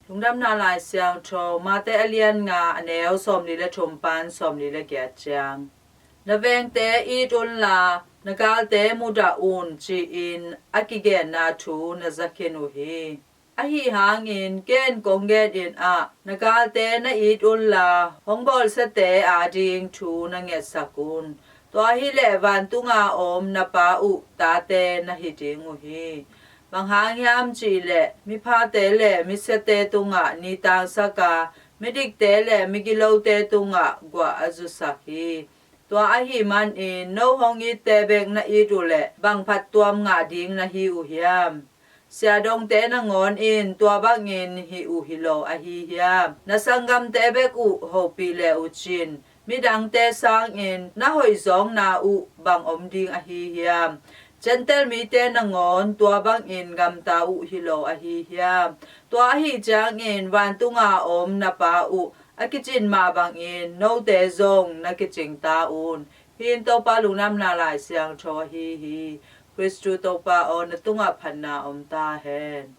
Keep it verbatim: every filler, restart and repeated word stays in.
Lungdamna Lai Siangtho, Mate a lian nga, a neu sawmli le thum pan sawmli le giat ciang. Na vengte it unla, na galte mudah un, ci-in a kigenna thu na zakhin uh hi. Ahi hangin ken kong genin ah, na galte na it unla, hong bawlsiate ading thu na ngetsak un. Tua hileh vantunga om na Pa uh tate na hi ding uh hi. Bang hang hiam cihleh, miphate le misiate tungah nitangsaka, midikte le migilote tungah guah a zusak hi. Tua ahi manin no hong itte bek na it uhleh bang phattuam ngah ding na hi uh hiam? Siadongte nangawn in tua bangin hih uh hi lo ahi hiam? Na sanggamte bek uh hopih le uh cin, midangte sangin na hoihzawngna uh bang om ding ahi hiam? Gentail mite nangawn tua bangin gamta uh hi lo ahi hiam? Tua ahi ciangin vantunga om na Pa uh a kicin mah bangin note zong na kicing ta un. Hih in Topa Lungdamna Lai Siangtho ahi hi. Khristu Topa aw, na tungah phatna om ta hen.